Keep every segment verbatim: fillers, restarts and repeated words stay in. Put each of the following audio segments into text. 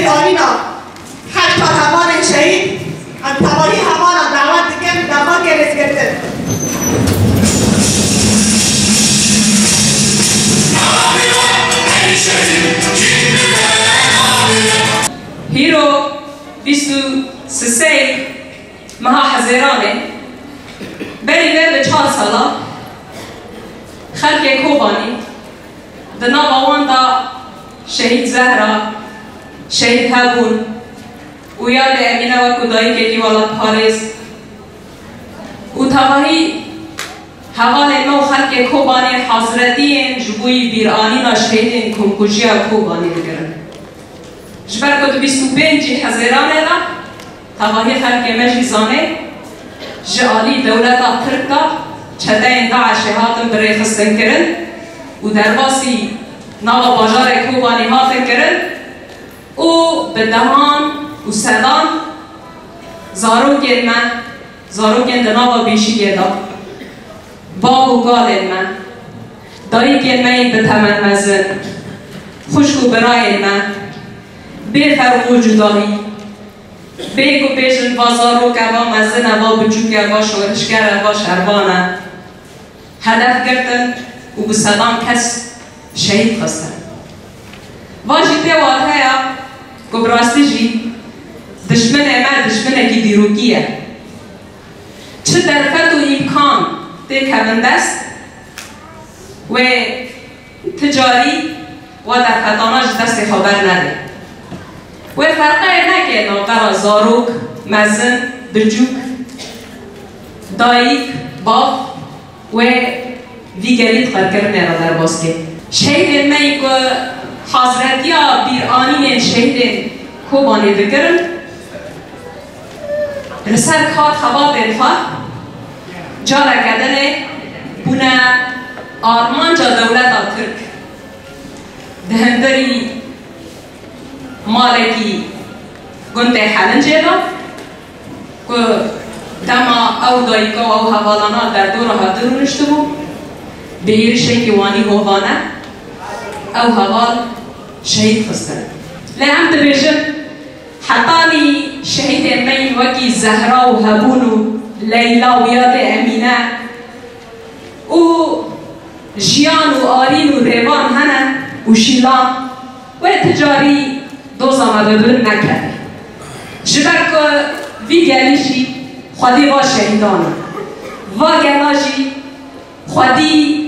Alîna, her çar hevalên şehîd, em tevahî hevalan dawet dikin, dema gelêzgirtin. Hîro bîst û sisê meha Hezêranê, berî vê bi çar sala xelkê Kobanî di nava wan de şehîd Zehra, şehîd Hebûn û yadê Emîne wekû dayikekî welatparêz û tevahî hevalên me û xelkê Kobanê hazretiyên ji bo yî bîranîna şehîdên komkujiya Kobanê dikirin. Ji ber ku di bîst û pêncî Hezêranê de tevahî xelkê me jî zanê, ji alî dewleta Tirk de çeteyên DAIŞê hatin birêxistinkirin û derbasî nava bajarê Kobanê hatin kirin û bi dehan û sedan zarokên me, zarokên di nava bêşîgê de, bav û kalên me, dayikên me yên bi temen mezin, xwişk û birayên me, bê ferq û cudahî, bê ku bêjin va zarok e, va mezin e, va biçûk e, va şorişger e, va şervan e, hedef girtin û bi sedan kes şehîd xistin. Va jî tê wateya ku bi rastî jî dijminê me dijminekî dîrokî ye. Çi derfet û îmkan tê kevin dest, wê ti carî wa derfetana ji destê xwe bernede. Wê ferqeyê neke navbera zarok, mezin, biçûk, dayik, bav, wê vî gelî di qirkirinê re derbas kê. Şehîdên me yî ku hazretiya bîranînên şehîdên Kobanê dikirin, li ser kar xebatên xwe careke dinê bûne armanca dewleta Tirk. Di hundirî malekî gundê Helincê de ku dema ew dayika û ew hevalana derdora hev de rûniştibû, bi êrişekî wanî hovane ew heval şehîd xistin. Lê em dibêjin, hetanî şehîdên me yên wekî Zehra û Hebûn û Leyla û yadê Emîne û Jiyan û Arîn û Rêvan hene û Şîlan, wê ti carî doza me bi bin nekeve. Ji ber ku vî gelî jî xwedî va şehîdan e. Va gela jî xwedî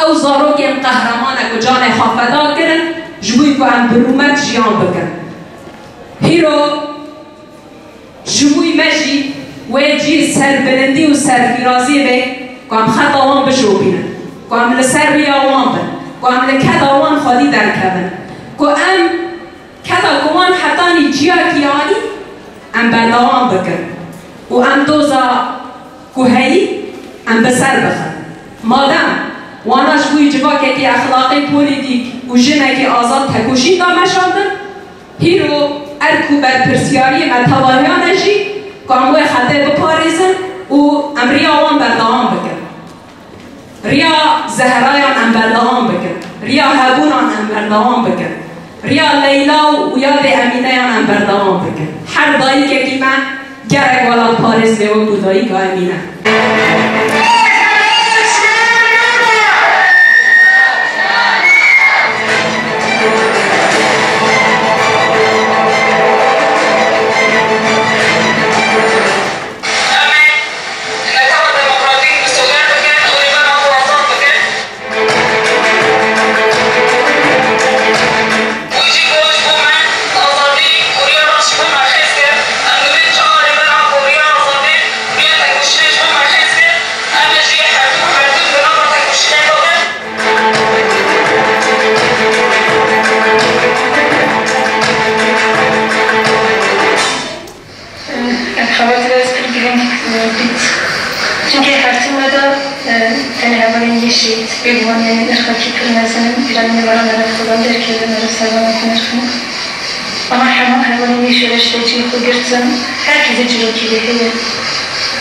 ew zarokên qehreman e ku canê xwe feda kirin, ji bo ku em bi rûmet jiyan bikin. Hîro Ji bo me jî wê cî serbilindî û serfîraziyê be ku em xeta wan bişopînin, ku em li ser riya wan bin, ku em li keda wan xwedî derkevin, ku em keda ku wan hetanî ciyakî anî, em berdewam bikin û em doza ku heyî em bi ser bixin. Madem wana ji bo civakekî exlaqî, polîtîk û jinekî azad tekoşîn dameşandin, hîro erk û berpirsiyariyê me tevahiyan e jî ku em wê xetê biparêzin û em riya wan berdewam bikin. Riya Zehrayan em berdewam bikin. Riya Hebûnan em berdewam bikin. Riya Leyla û yadê Emîneyan em berdewam bikin. Her dayikekî me gerek welatparêz be wekû dayika Emîne. Em ê netewa demokratîk misoger bikin û rêbera xwe azad bikin. Wî jî ku ji bo me azadî û riya rast ji bo me xêz kir. Em divê çawa rêbera ku riya azadî, riya tekoşînê ji bo me xêz kir, em ê jî herdû herdû di nava tekoşînê de bin. Ev xebatê ez pir girîng, e, dît. Çimkî her tim me de, e, tenê hevalên yê şehîd bê bi wan, yanî nirxekî pir mezin in, bîranînê me re, me re xwedan derkevin, me re servan nirxin. Ama hema hevalên yê şoreş de cihê xwe girtin, her kesê çîrokê wê heye.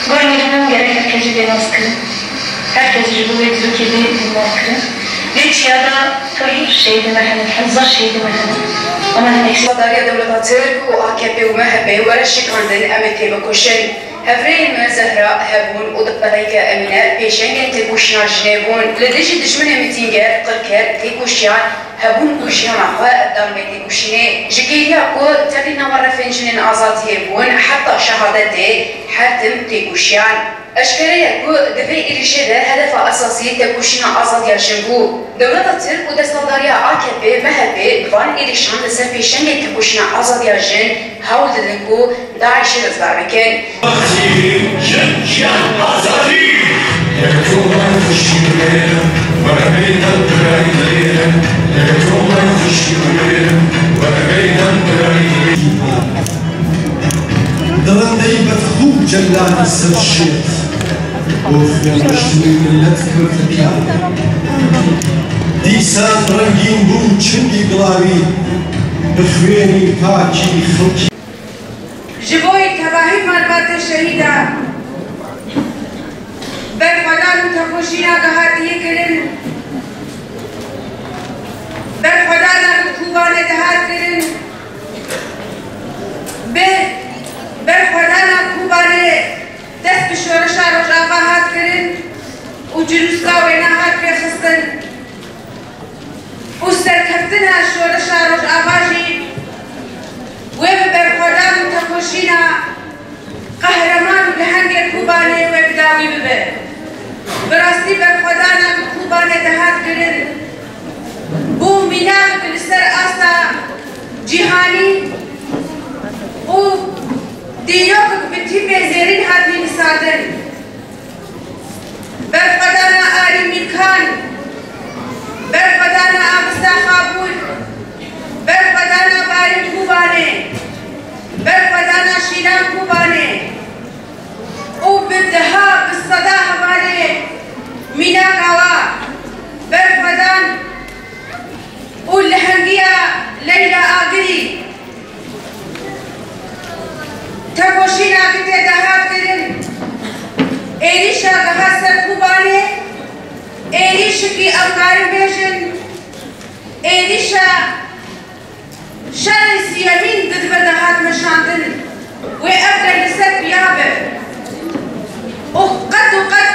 Gor mirin in, gerek her kes jî bê naskirin. Her kes ji bo wê dîrokê bê bîrnavkirin. Vê çiya de Şehîdê me hene, hezar şehîdê me hene. Ama ne eksik. Desthilatdariya dewleta Tirk û A K P û M H P were şikandin, em ê têbikoşin. Hevrêyên me Zehra, Hebûn û diqeleyke Emîne pêşengên têkoşîna jinê bûn. Li dijî dijminê mitînger, qirker, têkoşiyan hebûn û jiyana xwe dan bê têkoşînê. Ji kêliya ku teqî nava refên jinên azadiyê bûn, heta şehadetê her tim têkoşiyan. Eşkere ye ku di vê êrîşê de hedefa esasî têkoşîna azadiya jin bû. Dewleta Tirk û desthilatdariya A K P M H P bi van êrîşan li ser pêşengên têkoşîna azadiya jin hewl didin ku DAIŞê rizgar bikin. Jin, jiyan, azadî! Direndeyî bedxû celalî ser şêx û xwênriştinî millet kir tepya. Dîsan rengîn bû çingî gilawî bi xwênî pakî xelkî. Ji bo tevahî malbatê şehîdan, berxwedan û têkoşîna gihatiyê kirin, berxwedana li Kobanê dihat kirin, bi berxwedana Kobanê dest bi şoreşa Rojava hat kirin û cilûska wêna hat pêxistin û serkeftina şoreşa Rojava jî wê bi berxwedan û têkoşîna qehreman û lehengê Kobanê wê bi dawî bibe. Bi rastî berxwedana bi Kobanê dihat kirin bû mînak li ser asta cîhanî û dîrokek bi tîpê zêrîn hat nivîsandin. Berxwedana Arî Mîrkan, berxwedana Abista Xabûl, berxwedana Barîn Kobanê, berxwedana Şîlan Kobanê û bi deha, bi seda hevalê mînaka wa, berxwedan û lehengiya Leyla Agirî. Têkoşîna ku tê de hat kirin, êrîşa giha ser Kobanê, êrîşekî em karin bêjin, êrîşa şerê siyemîn didibe de hat meşandin, wê ev der li ser piya be û qet û qet